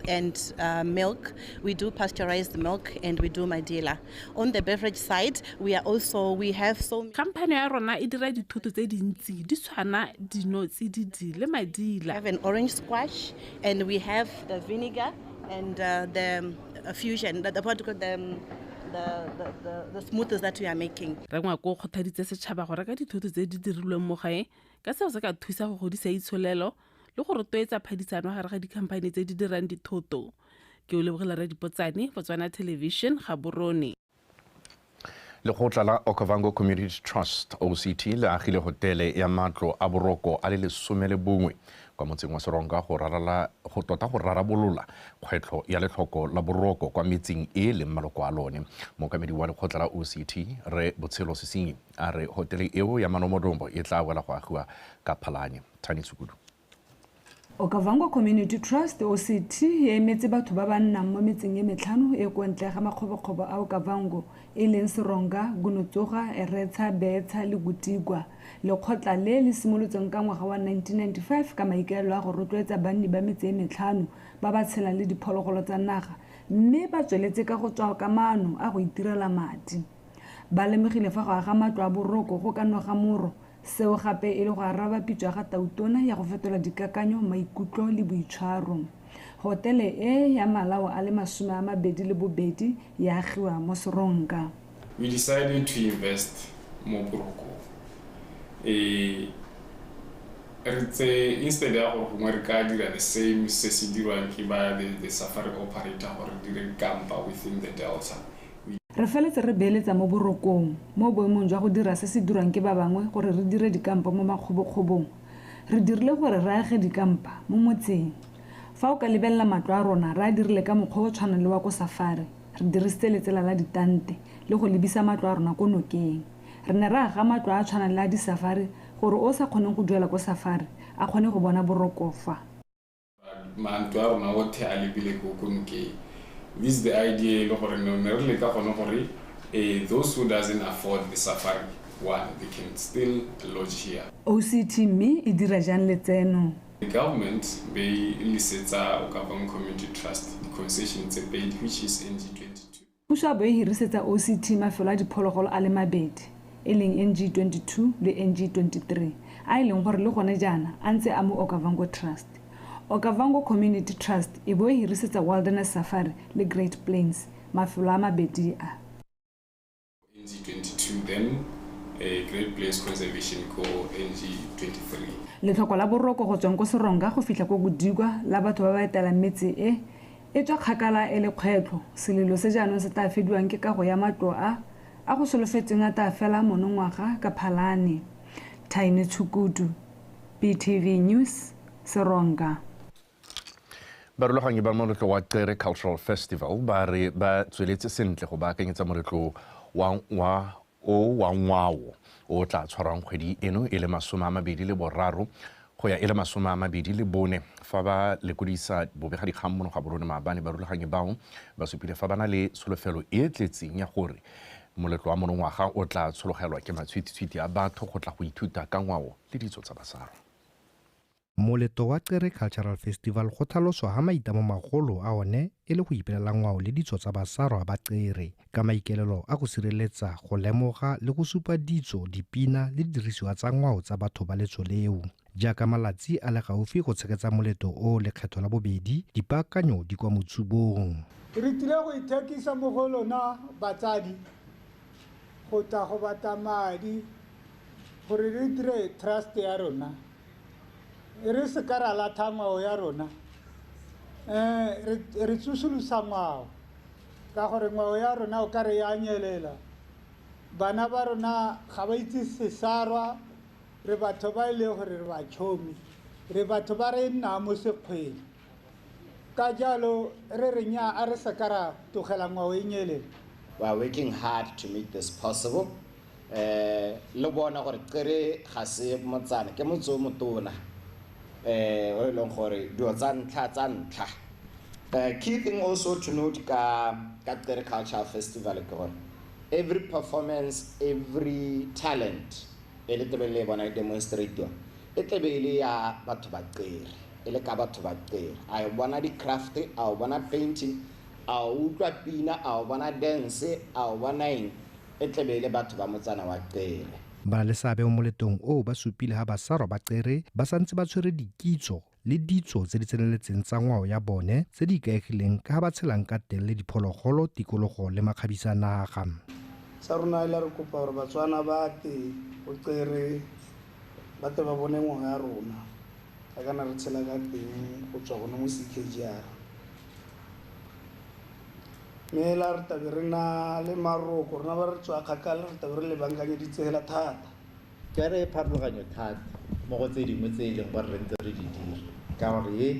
and milk. We do pasteurized milk and we do madila. On the beverage side, we are also, we have so Khamphane ya rona e dira dithoto tse dintsi di tshwana dinotsididi le madila. We have an orange squash and we have the vinegar and the fusion, the, what do you call the smoothies that we are making. Rangwako o kgothaditse setšhaba go reka dithoto tse di dirilweng mo gae ka seo se ka thusa go godisa itsholelo le go rotloetsa phadisano gare ga dikhamphane tse di dirang dithoto. Ke o lebogela Radipotsane, Botswana Television, Gaborone. Lekgotla la Okavango Community Trust OCT le agile hotele ya matlo a boroko a le 11 kwa motseng wa Seronga go rarala go tota go rarabolola kgwetlho ya letlhoko la boroko kwa metseng e leng maloko a lone. Mookamedi wa lekgotla la OCT re Botshelo Sesinyi a re hotele eo ya manomodomo e tla wela go agiwa ka Phalane. Thani Tshukudu. Okavango Community Trust OCT e emetse batho ba ba nnang mo metseng e metlhano e kwa ntle ga makgobokgobo a Okavango e leng Seronga, Gunotsoga, Eretsha, Beetsha le Gutigwa. Lekgotla le le simolotsweng ka ngwaga wa 1995 ka maikaelelo a go rotloetsa banni ba metse e metlhano ba ba tshelang le diphologolo tsa naga mme ba tsweletse ka go tswa ka maano a go itirela madi. Ba lemogile fa go aga matlo a boroko go ka noga moro, seo gape e le go araba pitso ya ga Tautona ya go fetola dikakanyo, maikutlo le boitshwaro. Hotele e ya malao a le 22 ya agiwa mo Seronga. We decided to invest mo borokong. Re tse instead ya gore gongwe re ka dira the same se se dirwang ke ba the safari operator gore re dire dikampa within the delta. Re feletse re beeletsa mo borokong mo boemong jwa go dira se se dirwang ke ba bangwe gore re dire dikampa mo makgobokgobong. Re dirile gore re age dikampa mo motseng. Fa o ka lebelela matlo a rona, re a dirile ka mokgwa o tshwanang le wa ko safari. Re dirisitse letsela la ditante le go lebisa matlo a rona ko nokeng. Re ne re aga matlo a tshwanang le a di-safari gore o sa kgoneng go duela ko safari a kgone go bona boroko fa. Mantlo a rona otlhe a lebile ko nokeng. This is the idea e le gore ne re leka gone gore those who doesn't afford the safari one, they can still lodge here. OCT mme e dira jang letseno? The government be lisetsa Okavango Community Trust the concession tse pedi, which is NG22. Puso a bo e hirisetsa OCT mafelo a diphologolo a le mabedi, e leng NG22 le NG23, a e leng gore le gone jaana a ntse a mo Okavango Trust. Okavango Community Trust e bo e hirisetsa Wilderness Safari le Great Plains mafelo a mabedi a. NG22 then a Great Plains Conservation ko NG23. Letlhoko la boroko go tswang ko Seronga go fitlha ko Gudigwa la batho ba ba etelang metse e e tswa kgakala e le kgwetlho. Selelo se jaanong se tla fediwang ke kago ya matlo a a go solofetsweng a tla fela monongwaga ka Phalane. Thaine Tshukudu, BTV News, Seronga. Barulaganyi ba moletlo wa Xere Cultural Festival ba re ba tsweletse sentle go baakanyetsa moletlo wa o wa ngwao o tla tshwarwang kgwedi eno e le 23 go ya e le 24. Fa ba lekodisa bobegadikgang mono Gaborone maabane, barulaganyi bao ba supile fa ba na le tsholofelo e tletseng ya gore moletlo wa monongwaga o tla tshologelwa ke matshwititshwiti a batho go tla go ithuta ka ngwao le ditso tsa Basarwa. Moletlo wa Xere Cultural Festival go tlhaloswa ha maitlamo magolo a one e le go ipelela ngwao le ditso tsa Basarwa ba Xere ka maikaelelo a go sireletsa, go lemoga le go supa ditso, dipina le didirisiwa tsa ngwao tsa batho ba letso leo. Jaaka malatsi a le gaufi go tshegetsa moletlo o lekgetho la bobedi, dipaakanyo di kwa motsubong. Re tlile go ithekisa mo go lona batsadi go tla go batla madi gore re dire trust ya rona. Re se ka ra latlha ngwao ya rona. Re tsosolosa ngwao ka gore ngwao ya rona o ka re ya nyelela. Bana ba rona ga ba itse Sesarwa, re batho ba e leng gore re batšhomi, re batho ba re nnang mo sekgweng. Ka jalo re re nnyaa, a re se ka ra tlogela ngwao e nyelele. We are working hard to make this possible. Le bona gore Xere ga se motsana, ke motse o motona. O e leng gore dilo tsa ntlha tsa ntlha. Key thing also to note ka Xere Cultural Festival ke gore every performance, every talent e le tebe le bona e demonstrate e tlebe e le ya batho ba Xere. e le ka batho ba Xere. A o bona di-craft, a o bona painting, a o utlwa pina, a o bona dance, a o bona eng, e tlebe e le batho ba motsana wa Xere. Ba le seabe mo moletong oo ba supile ha Basarwa ba Xere ba santse ba tshwere dikitso le ditso tse di tseneletseng tsa ngwao ya bone tse di ikaegileng ka ha ba tshelang ka teng le diphologolo, tikologo le makgabisa naga. Sa rona e la re kopa gore Batswana ba te go Xere ba tle ba bone ngwao ya rona ka kana re tshela ka teng go tswa gone mo CKGR. Mme la re tabe re na le maroko, rona ba re tswa kgakala re tabe re le bankanyeditse hela thata. Ke re pharologanyo thata mo go tse dingwe tse e leng gore re ntse re di dira, ka gore e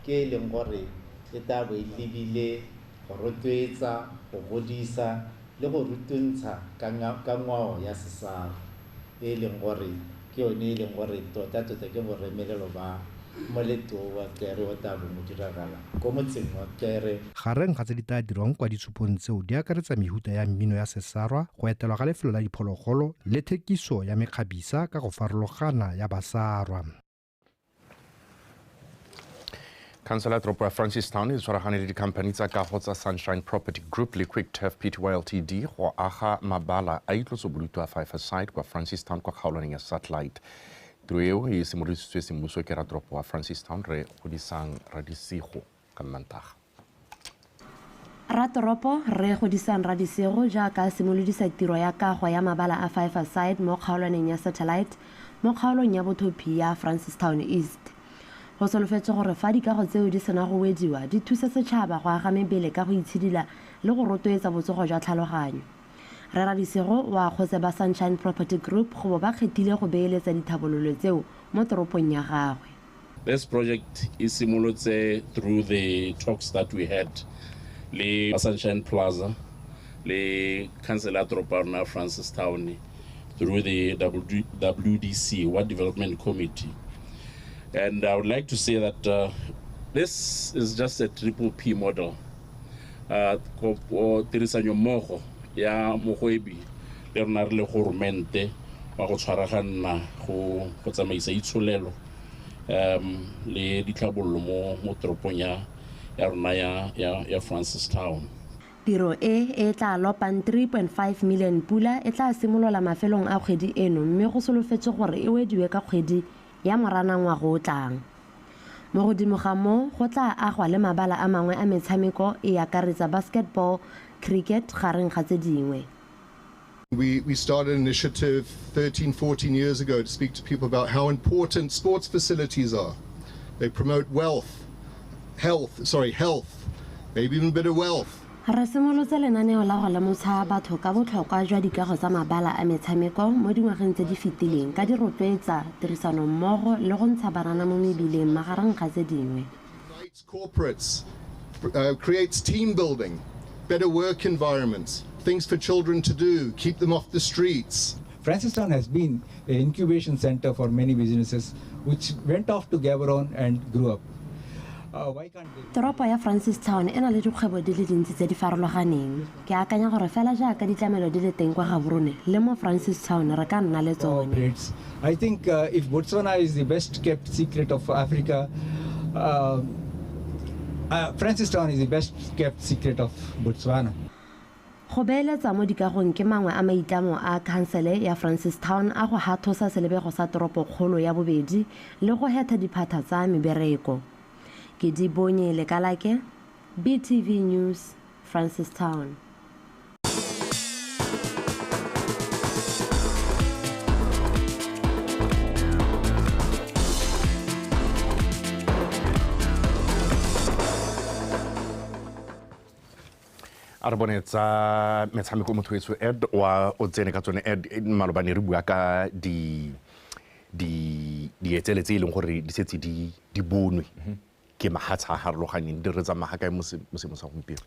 ke e leng gore e tla bo e lebile go rotloetsa, go godisa le go rutuntsha ka ngwao ya Sesarwa, e leng gore ke yone e leng gore tota-tota ke boremelelo ba moletlo wa Xere o tla bong o diragala ko motseng wa Xere. Gareng ga tse di tla dirwang kwa ditshupong tseo di akaretsa mehuta ya mmino ya Sesarwa, go etelwa ga lefelo la diphologolo le thekiso ya mekgabisa ka go farologana ya Basarwa. Councillor toropo ya Francistown e tshwaragane le dikhamphani tsa kago tsa Sunshine Property Group le Quick Turf Pty Ltd go aga mabala a itlosobolutu a Five Aside kwa Francistown kwa kgaolwaneng ya Satellite. Tiro eo e simolodisitswe semmuso ke ratoropo wa Francistown re Godisang Radisigo ka Mmantaga. Ratoropo re Godisang Radisigo jaaka a simolodisa tiro ya kago ya mabala a Five Aside mo kgaolwaneng ya Satellite mo kgaolong ya bothophi ya Francistown East. Go solofetswe gore fa dikago tseo di sena go wediwa di thuse setšhaba go aga mebele ka go itshidila le go rotloetsa botsogo jwa tlhaloganyo. Rre Radisigo wa akgotse ba Sunshine Property Group go bo ba kgethile go beeletsa dithabololo tseo mo toropong ya gagwe. This project e simolotse through the talks that we had le Sunshine Plaza le council ya toropo ya rona Francistown through the WDC, Ward Development Committee. And I would like to say that this is just a triple P model. Tirisanyo mmogo ya mogwebi le rona re le goromente wa go tshwaragana go tsamaisa itsholelo le ditlhabololo mo toropong ya rona ya Francistown. Tiro e e tla lopang 3.5 million pula e tla simolola mafelong a kgwedi eno mme go solofetswe gore e wediwe ka kgwedi ya Moranang ngwaga o tlang. Mo godimo ga moo go tla agwa le mabala a mangwe a metshameko e akaretsa basketball, cricket gareng ga tse dingwe. We started an initiative 13, 14 years ago to speak to people about how important sports facilities are. They promote wealth, health, maybe even a bit of wealth. Re simolotse lenaneo la go lemotsha batho ka botlhokwa jwa dikago tsa mabala a metshameko mo dingwageng tse di fetileng ka di rotloetsa tirisanommogo le go ntsha banana mo mebileng magareng ga tse dingwe. Corporates, creates team building, better work environments, things for children to do, keep them off the streets. Francistown has been an incubation center for many businesses which went off to Gaborone and grew up. Toropo ya Francistown e na le dikgwebo di le dintsi tse di farologaneng. Ke akanya gore fela jaaka ditlamelo di le teng kwa Gaborone le mo Francistown re ka nna le tsone. I think if Botswana is the best kept secret of Africa, Francistown is the best kept secret of Botswana. Go beeletsa mo dikagong ke mangwe a maitlamo a khansele ya Francistown a go hathosa selebego sa toropokgolo ya bobedi le go hetha diphatha tsa mebereko. Ke di bonye Lekalake, BTV News, Francistown. A re bone tsa metshameko motho wetsho Ed wa o tsene ka tsone Ed malobane re bua ka di dietsele tse e leng gore di setse di bonwe ke mahatsha a harologaneng di re tsamaya kae mo seemong sa gompieno.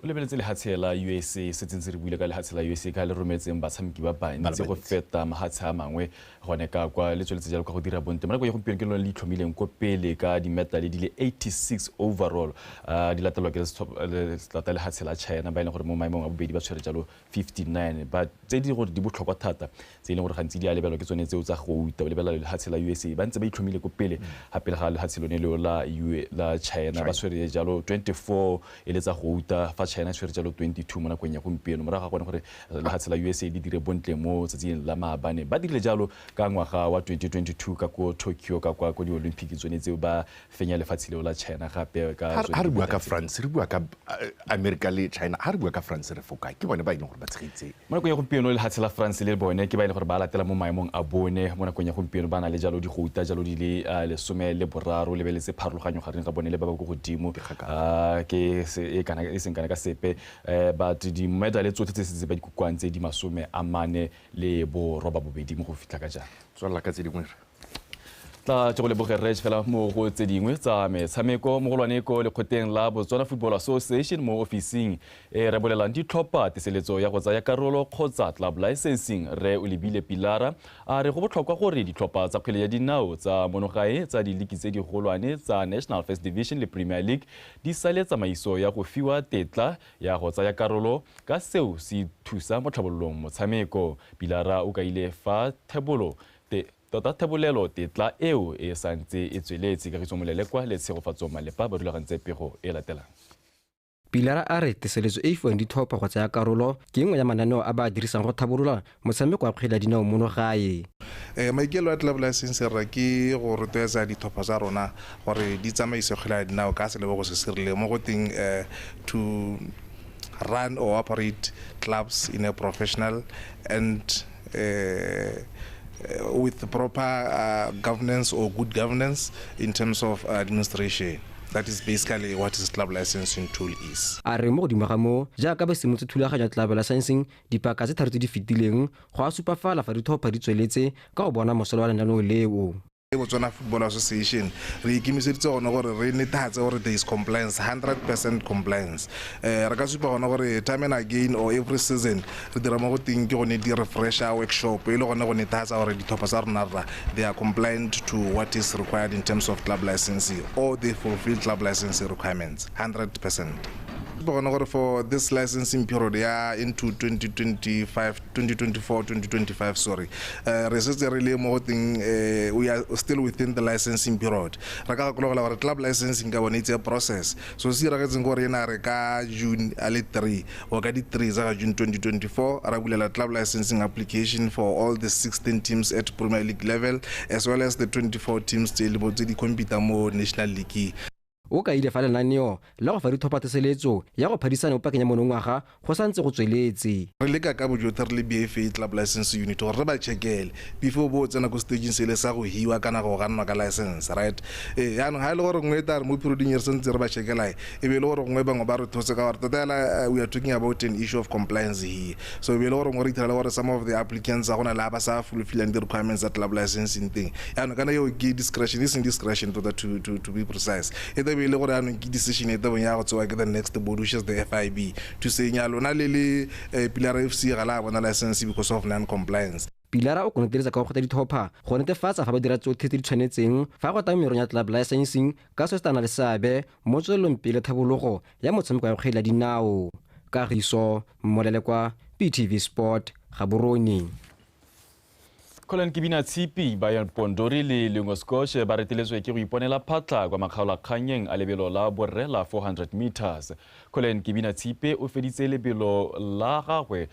O lebeletse lehatshe la USA, setseng se re buile ka lehatshe la USA ka le rometseng batshameki ba bantsi go feta mahatshe a mangwe gone ka kwa, le tsweletse jalo ka go dira bonte. Mo nakong ya gompieno ke lone le itlhomileng ko pele ka di-medal di le 86 overall, di latelwa ke lata lehatshe la China ba e leng gore mo maemong a bobedi ba tshwere jalo 59. But tse di gore di botlhokwa thata tse e leng gore gantsi di a lebelwa ke tsone tseo tsa gouta. O lebelela lehatshe la USA ba ntse ba itlhomile ko pele gape le ga lehatshe lone leo la China ba tshwere jalo 24 e le tsa gouta, fa China tshwere jalo 22 mo nakong ya gompieno. Morago ga gone gore lehatshe la USA di dire bontle mo tsatsing la maabane, ba dirile jalo ka ngwaga wa 2022 ka ko Tokyo ka kwa ko di-Olympic tsone tseo ba fenya lefatshe leo la China gape. Ka ha re bua ka France, re bua ka America le China, ha re bua ka France re foka ke bone ba e leng gore ba tshegetse mo nakong ya gompieno. Lehatshe la France le bone ke ba e leng gore ba latela mo maemong a bone mo nakong ya gompieno, ba na le jalo digouta jalo di le 13. Lebeletse pharologanyo gareng ga bone le ba ba ko godimo ke e kana e seng kana ka sepe, but di-medal tsotlhe tse setse ba di kokoantse di 48 mo go fitlha ka jaana. Tswelela ka tse dingwe. Tla ke go leboge Reg. Fela mo go tse dingwe tsa metshameko, mogolwane ko lekgoteng la Botswana Football Association mo ofising e rebolelang ditlhopha teseletso ya go tsaya karolo kgotsa club licensing, re o lebile Pilara a re go botlhokwa gore ditlhopha tsa kgwele ya dinao tsa monogae tsa diliki tse digolwane tsa National First Division le Premier League di sale tsamaiso ya go fiwa tetla ya go tsaya karolo, ka seo se thusa mo tlhabololong motshameko. Pilara o kaile fa thebolo tota thebolelo tetla eo e santse e tsweletse. Kagiso Molelekwa le Tshegofatso Malepa ba rulagantse pego e latelang. Pilara a re teseletso e e fiwang ditlhopha go tsaya karolo ke nngwe ya mananeo a ba a dirisang go tlhabolola motshameko wa kgwele ya dinao mono gae. Maikelo a club license rra ke go rotloetsa ditlhopha tsa rona gore di tsamaise kgwele ya dinao ka selebogo se se rileng mo go teng to run or operate clubs in a professional and with proper governance or good governance in terms of administration. That is basically what this club licensing tool is. A re mo godimo ga moo, jaaka ba simolotse thulaganyo ya club licensing dipaka tse tharo tse di fetileng, go a supafala fa ditlhopha di tsweletse ka go bona mosola wa lenaneo leo. Botswana Football Association re ikemiseditse gone gore re netefatse gore there is compliance, 100% compliance. Re ka supa gone gore time and again or every season re dira mo go teng ke gone di refresher workshop e le gone go netefatsa gore ditlhopha tsa rona rra they are compliant to what is required in terms of club licensing or they fulfill club licensing requirements 100%. Gone gore for this licensing period ya into 2025 2024 2025, sorry, re setse re le mo go teng we are still within the licensing period. Re ka gakologela gore club licensing ka bone it's a process, so se iragetseng gore ena re ka June a le 3 or ka di 3 tsa ga June 2024 ra bulela club licensing application for all the 16 teams at Premier League level as well as the 24 teams tse le tse di compete mo National League. O kaile fa lenaneo la go fa ditlhopha teseletso ya go phadisana mo pakeng ya monongwaga go santse go tsweletse. Re leka ka bojotlhe re le BFA club license unit gore re ba checkele before bo tsena ko stageng sele sa go hiwa kana go gannwa ka license, right? Yaanong ga e le gore nngwe e tla re mo perioding e re santse re ba checkela, e be e le gore gongwe bangwe ba re thotse ka gore tota fela we are talking about an issue of compliance here. So e be e le gore gongwe re itirela gore some of the applicants ga gona le ba sa fulfilling the requirements tsa club licensing teng. Yaanong kana eo ke discretion, e seng discretion tota to be precise. E tla be e le gore yaanong ke decision e tabeng ya go tsewa ke the next board, which is the FIB, to say nya lona le le Pilara FC ga la bona license because of non-compliance. Pilara o konoteletsa ka go kgotha ditlhopha go netefatsa fa ba dira tsotlhe tse di tshwanetseng fa go tang merong ya club licensing ka se se na le seabe mo tswelelong pele tlhabologo ya motshameko ya kgwele ya dinao. Kagiso Molelekwa, PTV Sport, Gaborone. Colin Kibina Tshipi, Bayern Pondori le Leungo Scotch ba reteletswe ke go iponela phatla kwa makgaolakganyeng a lebelo la borre la 400 meters. Colin Kibina Tshipi o feditse lebelo la gagwe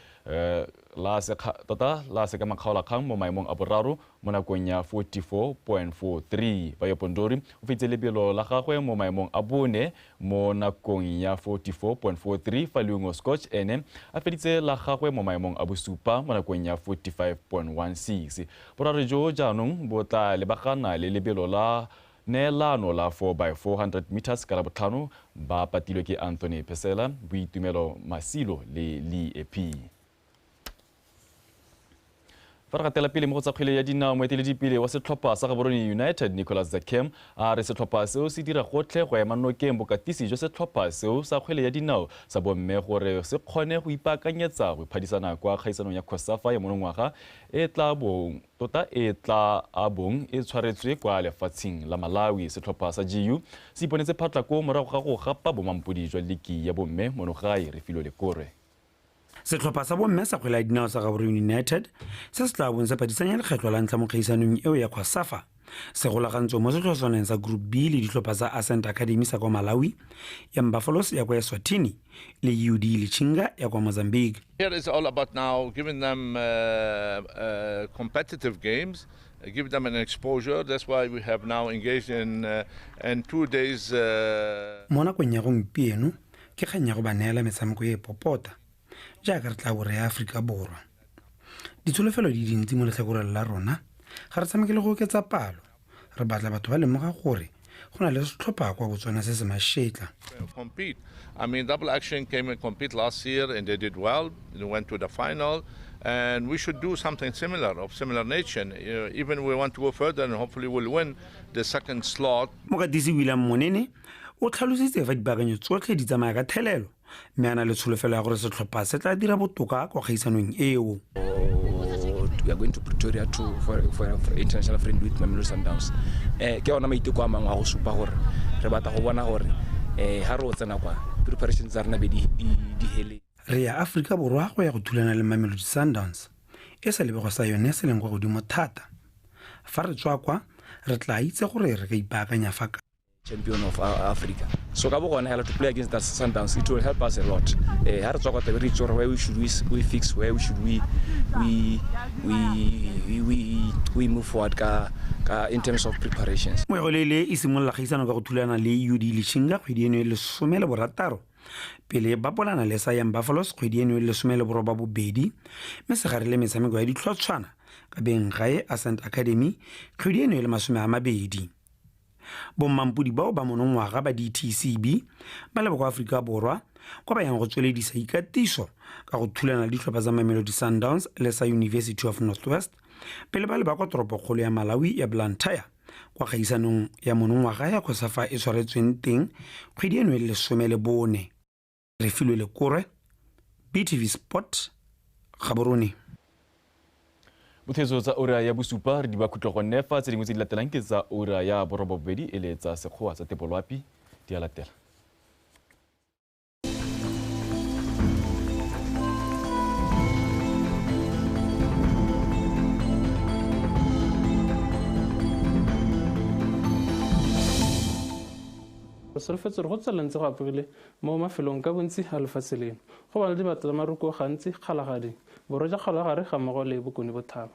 la se ka makgaolakgang mo maemong a boraro mo nakong ya 44.43. Bayern Pondori o feditse lebelo la gagwe mo maemong a bone mo nakong ya 44.43, fa Leungo Scotch ene a feditse la gagwe mo maemong a bosupa mo nakong ya 45.16. Boraro jo jaanong bo tla lebagana le lebelo la neelano la 4x400 meters ka Labotlhano, ba patilwe ke Anthony Pesela, Boitumelo Masilo le Lee Epi. Fa re gatela pele mo go tsa kgwele ya dinao, moeteledipele wa setlhopha sa Gaborone United Nicholas Zakem a re setlhopha seo se dira gotlhe go ema nokeng bokatisi jwa setlhopha seo sa kgwele ya dinao sa bomme gore se kgone go ipaakanyetsa go iphadisana kwa kgaisanong ya COSAFA ya monongwaga e tla bong tota e tla a bong e tshwaretswe kwa lefatsheng la Malawi. Setlhopha sa GU se iponetse phatla ko morago ga go gapa bomampodi jwa liki ya bomme monogae. Refilwe Lekore. Setlhopha sa bomme sa kgwele ya dinao sa Gaborone United se se tla bong se phadisanya lekgetlho la ntlha mo kgaisanong eo ya COSAFA se golagantswe mo setlhotshwaneng sa Group B le ditlhopha tsa Ascent Academy sa kwa Malawi, Young Buffaloes ya kwa Eswatini le UD Lichinga ya kwa Mozambique. Here it's all about now giving them competitive games, give them an exposure. That's why we have now engaged in 2 days. Mo nakong ya gompieno ke kgang ya go ba neela metshameko e e popota jaaka re tla bo re ya Aforika Borwa. Ditsholofelo di dintsi mo letlhakoreng la rona, ga re tshameke le go oketsa palo. Re batla batho ba lemoga gore go na le setlhopha kwa Botswana se se mašetla. Compete. I mean, Double Action came and compete last year and they did well. They went to the final, and we should do something similar, of similar nature. Even we want to go further and hopefully we'll win the second slot. Mokatisi William Monene o tlhalositse fa dipaakanyo tsotlhe di tsamaya ka thelelo mme a na le tsholofelo ya gore setlhopha se tla dira botoka kwa kgaisanong eo. We are going to Pretoria to for international friend with Mamelodi Sundowns. Ke ona maiteko a mangwe a go supa gore re batla go bona gore ha re o tsena kwa preparations tsa rena be di hele. Re ya Aforika Borwa go ya go thulana le Mamelodi Sundowns e sa lebego sa yone se leng kwa godimo thata. Fa re tswa kwa re tla itse gore re ka ipaakanya fa champion of Africa. So ka bo gona hela to play against that Sundowns, it will help us a lot. Ha re tswa kwa tebe re itse gore where we should we fix, where we should we move forward ka in terms of preparations. Moegolele e simolola kgaisano ka go thulana le UD Lichinga kgwedi eno e 16 pele ba polana le sa Young Buffaloes kgwedi eno e 18, mme segare le metshameko ya ditlhotshwana ka beng gae Ascent Academy kgwedi eno e 20. Bommampodi bao ba monongwaga ba DTCB ba leba kwa Aforika Borwa kwa ba yang go tsweledisa ikatiso ka go thulana le ditlhopha tsa Mamelodi Sundowns le sa University of North West pele ba leba kwa toropokgolo ya Malawi ya Blantyre kwa kgaisanong ya monongwaga ya COSAFA e tshwaretsweng teng kgwedi eno e 14. Refilwe Lekore, BTV Sport, Gaborone. Bothetso tsa ura ya bosupa re di ba khutlo gonne fa tse dingwe tse di latelang ke tsa ura ya borobobedi e le tsa sekgowa tsa tepoloapi di a latela. Re solofetse gore go tswelelantse go apogile mo mafelong ka bontsi a lefatshe leno. Go ba le dibata tsa maruko gantsi Kgalagadi, borwa jwa Kgalagare ga mmogo le Bokone Bothaba.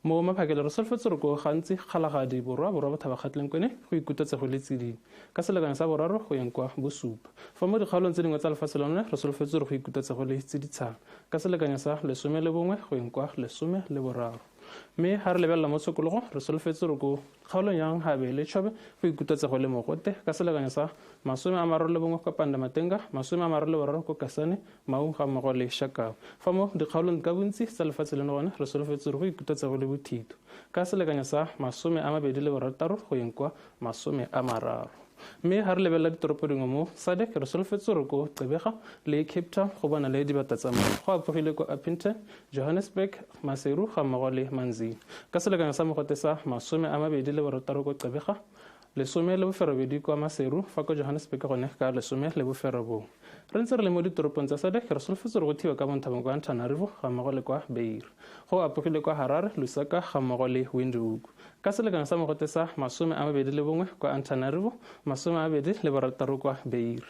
Mo maphakelo re solofetse gore ko gantsi Kgalagadi, borwa bothaba Kgatleng kwene go ikutetse go le tsididi ka selekanyo sa 3 go yeng kwa bosupa. Fa mo dikgaolong tse dingwe tsa lefatshe lone re solofetse gore go ikutetse go le tsiditshana ka selekanyo sa 11 go yeng kwa 13. Mme ha re lebelela mo tshokologong re solofetse gore ko kgaolong ya Nhabe le Chobe go ikutetse go le mogote ka selekanyo sa 31 kwa Pandamatenga, 33 kwa Kasane, Maung ga mmogo le Shakawe. Fa mo dikgaolong ka bontsi tsa lefatshe leno gone re solofetse gore go ikutetse go le bothito ka selekanyo sa 26 go yeng kwa 30. Mme ha re lebelela ditoropo dingwe mo SADC re solofetse gore ko Gqeberha le Cape Town go bona le dibata tsa maru. Go apogile ko Upington, Johannesburg, Maseru ga mmogo le Manzini ka selekanyo sa mogote sa 26 ko Gqeberha, 18 kwa Maseru, fa ko Johannesburg gone ka 19. Re ntse re le mo ditoropong tsa SADC re solofetse gore go thiwa ka bonthabong kwa Antananarivo ga mmogo le kwa Beira. Go apogile kwa Harare, Lusaka ga mmogo le Windhoek ka selekanyo sa mogote sa 21 kwa Antananarivo, 26 kwa Beira.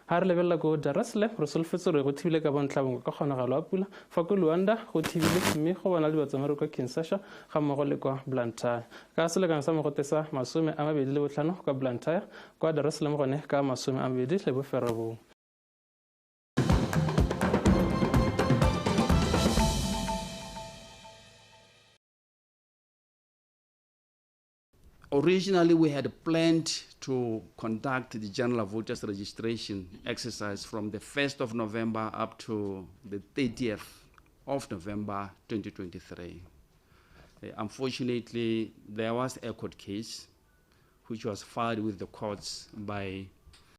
Ha re lebelela ko Dar es Salaam re solofetse gore go thibile ka bontlhabongwe ka kgonagalo ya pula, fa ko Luanda go thibile mme go bona le dibatsamare kwa Kinshasa ga mmogo le kwa Blantyre ka selekanyo sa mogote sa 25 kwa Blantyre, kwa Dar es Salaam gone ka 29. Originally, we had planned to conduct the general voters registration exercise from the 1st of November up to the 30th of November 2023. Unfortunately, there was a court case which was filed with the courts by